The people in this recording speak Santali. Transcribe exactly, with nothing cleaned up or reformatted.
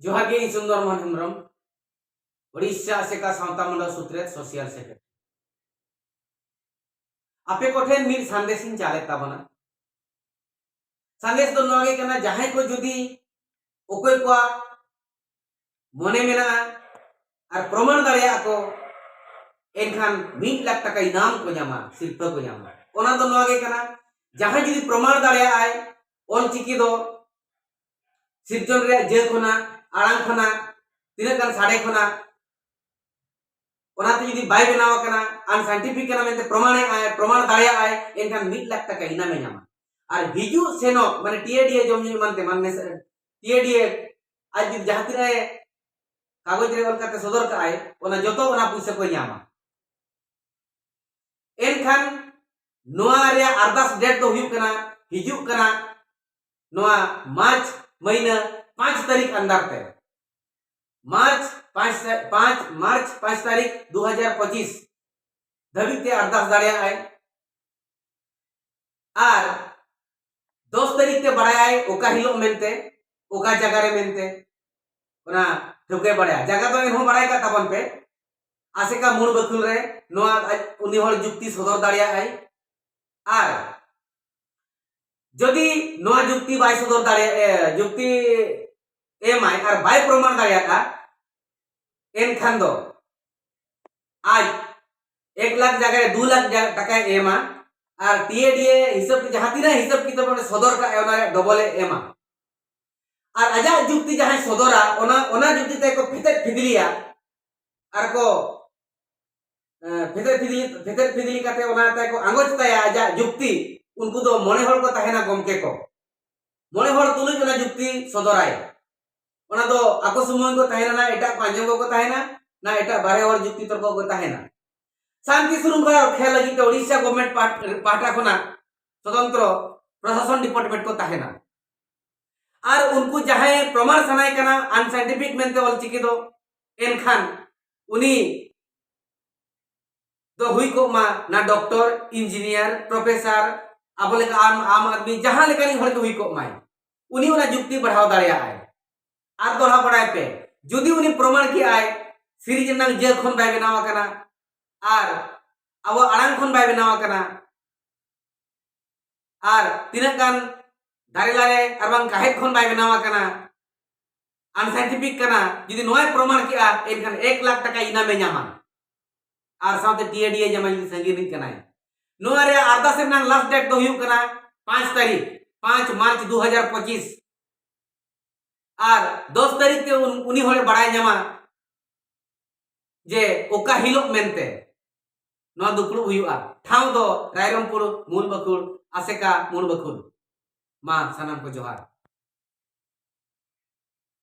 ᱡᱚᱦᱟᱨ ᱜᱮ, ᱤᱧ ᱥᱩᱱᱫᱚᱨ ᱢᱳᱦᱚᱱ ᱦᱮᱢᱵᱨᱚᱢ, ᱳᱰᱤᱥᱟ ᱟᱥᱮᱠᱟ ᱥᱟᱶᱛᱟ ᱢᱚᱱᱰᱚᱞ ᱥᱩᱛᱨᱮᱛ, ᱥᱳᱥᱤᱭᱟᱞ ᱥᱮᱠᱨᱮᱴᱟᱨᱤ᱾ ᱟᱯᱮ ᱠᱚᱴᱷᱮᱱ ᱢᱤᱫ ᱥᱟᱸᱫᱮᱥ ᱤᱧ ᱪᱟᱞᱮᱫ ᱛᱟᱵᱚᱱᱟ᱾ ᱥᱟᱸᱫᱮᱥ ᱫᱚ ᱱᱚᱣᱟ ᱜᱮ ᱠᱟᱱᱟ, ᱡᱟᱦᱟᱸᱭ ᱠᱚ ᱡᱩᱫᱤ ᱚᱠᱚᱭ ᱠᱚᱣᱟᱜ ᱢᱚᱱᱮ ᱢᱮᱱᱟᱜᱼᱟ ᱟᱨ ᱯᱨᱚᱢᱟᱬ ᱫᱟᱲᱮᱭᱟᱜᱼᱟ ᱠᱚ, ᱮᱱᱠᱷᱟᱱ ᱢᱤᱫ ᱞᱟᱠᱷ ᱴᱟᱠᱟ ᱤᱱᱟᱢ ᱠᱚ ᱧᱟᱢᱟ, ᱥᱤᱨᱯᱟᱹ ᱠᱚ ᱧᱟᱢᱟ᱾ ᱚᱱᱟ ᱫᱚ ᱱᱚᱣᱟ ᱜᱮ ᱠᱟᱱᱟ, ᱡᱟᱦᱟᱸᱭ ᱡᱩᱫᱤ ᱯᱨᱚᱢᱟᱬ ᱫᱟᱲᱮᱭᱟᱜᱼᱟᱭ ᱚᱞ ᱪᱤᱠᱤ ᱫᱚ ᱥᱤᱨᱡᱚᱱ ᱨᱮᱭᱟᱜ ᱡᱟᱹ ᱠᱷᱚᱱᱟᱜ, ᱟᱲᱟᱝ ᱠᱷᱚᱱᱟᱜ, ᱛᱤᱱᱟᱹᱜ ᱜᱟᱱ ᱥᱟᱰᱮ ᱠᱷᱚᱱᱟᱜ, ᱚᱱᱟᱛᱮ ᱡᱩᱫᱤ ᱵᱟᱭ ᱵᱮᱱᱟᱣ ᱟᱠᱟᱱᱟ, ᱟᱱᱥᱟᱭᱮᱱᱴᱤᱯᱷᱤᱠ ᱠᱟᱱᱟ ᱢᱮᱱᱛᱮ ᱯᱨᱚᱢᱟᱬᱮᱜᱼᱟᱭ, ᱯᱨᱚᱢᱟᱬ ᱫᱟᱲᱮᱭᱟᱜᱼᱟᱭ, ᱮᱱᱠᱷᱟᱱ ᱢᱤᱫ ᱞᱟᱠᱷ ᱴᱟᱠᱟ ᱤᱱᱟᱢᱮ ᱧᱟᱢᱟ᱾ ᱟᱨ ᱦᱤᱡᱩᱜ ᱥᱮᱱᱚᱜ, ᱢᱟᱱᱮ ᱴᱤᱮᱰᱤᱮ ᱡᱚᱢ ᱧᱩ ᱮᱢᱟᱱ ᱛᱮᱢᱟᱱ, ᱢᱮᱥ-, ᱴᱤᱮᱰᱤᱮ ᱟᱡ ᱡᱩᱫᱤ ᱡᱟᱦᱟᱸ ᱛᱤᱱᱟᱹᱜ ᱮ ᱠᱟᱜᱚᱡᱽ ᱨᱮ ᱚᱞ ᱠᱟᱛᱮ ᱥᱚᱫᱚᱨ ᱠᱟᱜᱼᱟᱭ, ᱚᱱᱟ ᱡᱚᱛᱚ ᱚᱱᱟ ᱯᱩᱭᱥᱟᱹ ᱠᱚᱭ ᱧᱟᱢᱟ᱾ ᱮᱱᱠᱷᱟᱱ ᱱᱚᱣᱟ ᱨᱮᱭᱟᱜ ᱟᱨᱫᱟᱥ ᱰᱮᱴ ᱫᱚ ᱦᱩᱭᱩᱜ ᱠᱟᱱᱟ, ᱦᱤᱡᱩᱜ ᱠᱟᱱᱟ ᱱᱚᱣᱟ ᱢᱟᱨᱪ ᱢᱟᱹᱦᱱᱟᱹ ᱯᱟᱸᱪ ᱛᱟᱹᱨᱤᱠᱷ ᱟᱱᱫᱟᱨ ᱛᱮ, ᱢᱟᱨᱪ ᱯᱟᱸᱪ ᱛᱟ-, ᱯᱟᱸᱪ, ᱢᱟᱨᱪ ᱯᱟᱸᱪ ᱛᱟᱹᱨᱤᱠᱷ ᱫᱩ ᱦᱟᱡᱟᱨ ᱯᱚᱸᱪᱤᱥ ᱫᱷᱟᱹᱵᱤᱡ ᱛᱮ ᱟᱨᱫᱟᱥ ᱫᱟᱲᱮᱭᱟᱜᱼᱟᱭ᱾ ᱟᱨ ᱫᱚᱥ ᱛᱟᱹᱨᱤᱠᱷ ᱛᱮ ᱵᱟᱲᱟᱭᱟᱭ ᱚᱠᱟ ᱦᱤᱞᱳᱜ ᱢᱮᱱᱛᱮ, ᱚᱠᱟ ᱡᱟᱭᱜᱟ ᱨᱮ ᱢᱮᱱᱛᱮ, ᱚᱱᱟ ᱴᱷᱟᱹᱣᱠᱟᱹᱭ ᱵᱟᱲᱟᱭᱟ᱾ ᱡᱟᱭᱜᱟ ᱫᱚ ᱮᱱᱦᱚᱸ ᱵᱟᱲᱟᱭ ᱠᱟᱜ ᱛᱟᱵᱚᱱ ᱯᱮ, ᱟᱥᱮᱠᱟ ᱢᱩᱲ ᱵᱟᱹᱠᱷᱩᱞ ᱨᱮ ᱱᱚᱣᱟ ᱟᱡ, ᱩᱱᱤ ᱦᱚᱲ ᱡᱩᱠᱛᱤ ᱥᱚᱫᱚᱨ ᱫᱟᱲᱮᱭᱟᱜᱼᱟᱭ᱾ ᱟᱨ ᱡᱩᱫᱤ ᱱᱚᱣᱟ ᱡᱩᱠᱛᱤ ᱵᱟᱭ ᱥᱚᱫᱚᱨ ᱫᱟᱲᱮᱭᱟᱜᱼᱟ, ᱡᱩᱠᱛᱤ ᱮᱢᱟᱭ ᱟᱨ ᱵᱟᱭ ᱯᱨᱚᱢᱟᱬ ᱫᱟᱲᱮᱭᱟᱜᱼᱟ, ᱮᱱᱠᱷᱟᱱ ᱫᱚ ᱟᱡ ᱮᱠ ᱞᱟᱠᱷ ᱡᱟᱭᱜᱟ ᱨᱮ ᱫᱩ ᱞᱟᱠᱷ ᱡᱟ-, ᱴᱟᱠᱟᱭ ᱮᱢᱟ᱾ ᱟᱨ ᱴᱤᱮᱰᱤᱮ ᱦᱤᱥᱟᱹᱵ ᱛᱮ ᱡᱟᱦᱟᱸ ᱛᱤᱱᱟᱹᱜ ᱦᱤᱥᱟᱹᱵ ᱠᱤᱛᱟᱹᱵ ᱚᱸᱰᱮ ᱥᱚᱫᱚᱨ ᱠᱟᱜᱼᱟᱭ, ᱚᱱᱟ ᱨᱮᱭᱟᱜ ᱰᱚᱵᱚᱞ ᱮ ᱮᱢᱟ᱾ ᱟᱨ ᱟᱡᱟᱜ ᱡᱩᱠᱛᱤ ᱡᱟᱦᱟᱸᱭ ᱥᱚᱫᱚᱨᱟ, ᱚᱱᱟ, ᱚᱱᱟ ᱡᱩᱠᱛᱤ ᱛᱮ ᱠᱚ ᱯᱷᱮᱛᱮᱫ ᱯᱷᱤᱫᱽᱞᱤᱭᱟ᱾ ᱟᱨ ᱠᱚ, ᱮ, ᱯᱷᱮᱛᱮᱫ ᱯᱷᱤᱫᱽᱞᱤ, ᱯᱷᱮᱛᱮᱫ ᱯᱷᱤᱫᱽᱞᱤ ᱠᱟᱛᱮ ᱚᱱᱟ ᱛᱮ ᱠᱚ ᱟᱸᱜᱚᱪ ᱛᱟᱭᱟ ᱟᱡᱟᱜ ᱡᱩᱠᱛᱤ᱾ ᱩᱱᱠᱩ ᱫᱚ ᱢᱚᱬᱮ ᱦᱚᱲ ᱠᱚ ᱛᱟᱦᱮᱱᱟ ᱜᱚᱢᱠᱮ ᱠᱚ᱾ ᱢᱚᱬᱮ ᱦᱚᱲ ᱛᱩᱞᱩᱡ ᱚᱱᱟ ᱡᱩᱠᱛᱤ ᱥᱚᱫᱚᱨᱟᱭ᱾ ᱚᱱᱟ ᱫᱚ ᱟᱠᱚ ᱥᱩᱢᱩᱝ ᱠᱚ ᱛᱟᱦᱮᱱᱟ, ᱱᱟ ᱮᱴᱟᱜ ᱠᱚ ᱟᱸᱡᱚᱢ ᱠᱚᱠᱚ ᱛᱟᱦᱮᱱᱟ, ᱱᱟ ᱮᱴᱟᱜ ᱵᱟᱨᱦᱮ ᱦᱚᱲ ᱡᱩᱠᱛᱤ ᱛᱚᱨᱠᱚ ᱠᱚ ᱛᱟᱦᱮᱱᱟ᱾ ᱥᱟᱱᱛᱤ ᱥᱩᱨᱩᱝᱜᱟ ᱨᱚᱠᱷᱟ ᱞᱟᱹᱜᱤᱫ ᱛᱮ ᱳᱰᱤᱥᱟ ᱜᱚᱵᱷᱢᱮᱱᱴ ᱯᱟᱦᱴ-, ᱯᱟᱦᱴᱟ ᱠᱷᱚᱱᱟᱜ ᱥᱚᱛᱚᱱᱛᱨᱚ ᱯᱨᱚᱥᱟᱥᱚᱱ ᱰᱤᱯᱟᱨᱴᱢᱮᱱᱴ ᱠᱚ ᱛᱟᱦᱮᱱᱟ᱾ ᱟᱨ ᱩᱱᱠᱩ ᱡᱟᱦᱟᱸᱭ ᱯᱨᱚᱢᱟᱬ ᱥᱟᱱᱟᱭᱮ ᱠᱟᱱᱟ ᱟᱱᱥᱟᱭᱮᱱᱴᱤᱯᱷᱤᱠ ᱢᱮᱱᱛᱮ ᱚᱞᱪᱤᱠᱤ ᱫᱚ, ᱮᱱᱠᱷᱟᱱ ᱩᱱᱤ ᱫᱚ ᱦᱩᱭ ᱠᱚᱜ ᱢᱟ ᱱᱟ ᱰᱚᱠᱴᱚᱨ, ᱤᱧᱡᱤᱱᱤᱭᱟᱨ, ᱯᱨᱚᱯᱷᱮᱥᱟᱨ, ᱟᱵᱚ ᱞᱮᱠᱟ ᱟᱢ, ᱟᱢ ᱟᱫᱢᱤ ᱡᱟᱦᱟᱸ ᱞᱮᱠᱟᱱᱤᱡ ᱦᱚᱲ ᱜᱮ ᱦᱩᱭ ᱠᱚᱜ ᱢᱟᱭ, ᱩᱱᱤ ᱚᱱᱟ ᱡᱩᱠᱛᱤ ᱵᱟᱲᱦᱟᱣ ᱫᱟᱲᱮᱭᱟᱜᱼᱟᱭ᱾ ᱟᱨ ᱫᱚᱦᱲᱟ ᱵᱟᱲᱟᱭ ᱯᱮ᱾ ᱡᱩᱫᱤ ᱩᱱᱤ ᱯᱨᱚᱢᱟᱬ ᱠᱮᱜᱼᱟᱭ ᱥᱤᱨᱤᱡᱽ ᱨᱮᱱᱟᱜ ᱡᱟᱹ ᱠᱷᱚᱱ ᱵᱟᱭ ᱵᱮᱱᱟᱣ ᱟᱠᱟᱱᱟ, ᱟᱨ ᱟᱵᱚ ᱟᱲᱟᱝ ᱠᱷᱚᱱ ᱵᱟᱭ ᱵᱮᱱᱟᱣ ᱟᱠᱟᱱᱟ, ᱟᱨ ᱛᱤᱱᱟᱹᱜ ᱜᱟᱱ ᱫᱟᱨᱮ ᱞᱟᱨᱮ ᱟᱨ ᱵᱟᱝ ᱠᱟᱦᱮᱫ ᱠᱷᱚᱱ ᱵᱟᱭ ᱵᱮᱱᱟᱣ ᱟᱠᱟᱱᱟ, ᱟᱱᱥᱟᱭᱮᱱᱴᱤᱯᱷᱤᱠ ᱠᱟᱱᱟ, ᱡᱩᱫᱤ ᱱᱚᱣᱟᱭ ᱯᱨᱚᱢᱟᱬ ᱠᱮᱜᱼᱟ, ᱮᱱᱠᱷᱟᱱ ᱮᱠ ᱞᱟᱠᱷ ᱴᱟᱠᱟ ᱤᱱᱟᱢᱮ ᱧᱟᱢᱟ᱾ ᱟᱨ ᱥᱟᱶᱛᱮ ᱴᱤ ᱮ ᱰᱤ ᱮ ᱧᱟᱢᱟ, ᱡᱩᱫᱤ ᱥᱟᱺᱜᱤᱧ ᱨᱤᱱᱤᱡ ᱠᱟᱱᱟᱭ᱾ ᱱᱚᱣᱟ ᱨᱮᱭᱟᱜ ᱟᱨᱫᱟᱥ ᱨᱮᱱᱟᱜ ᱞᱟᱥᱴ ᱰᱮᱴ ᱫᱚ ᱦᱩᱭᱩᱜ ᱠᱟᱱᱟ ᱯᱟᱸᱪ ᱛᱟᱹᱨᱤᱠᱷ, ᱯᱟᱸᱪ ᱢᱟᱨᱪ ᱫᱩ ᱦᱟᱡᱟᱨ ᱯᱚᱸᱪᱤᱥ᱾ ᱟᱨ ᱫᱚᱥ ᱛᱟᱹᱨᱤᱠᱷ ᱛᱮ ᱩᱱ-, ᱩᱱᱤ ᱦᱚᱲᱮ ᱵᱟᱲᱟᱭ ᱧᱟᱢᱟ ᱡᱮ ᱚᱠᱟ ᱦᱤᱞᱳᱜ ᱢᱮᱱᱛᱮ ᱱᱚᱣᱟ ᱫᱩᱯᱲᱩᱵ ᱦᱩᱭᱩᱜᱼᱟ᱾ ᱴᱷᱟᱶ ᱫᱚ ᱨᱟᱭᱨᱚᱝᱯᱩᱨ ᱢᱩᱞ ᱵᱟᱹᱠᱷᱩᱲ, ᱟᱥᱮᱠᱟ ᱢᱩᱞ ᱵᱟᱹᱠᱷᱩᱲ᱾ ᱢᱟ ᱥᱟᱱᱟᱢ ᱠᱚ ᱡᱚᱦᱟᱨ᱾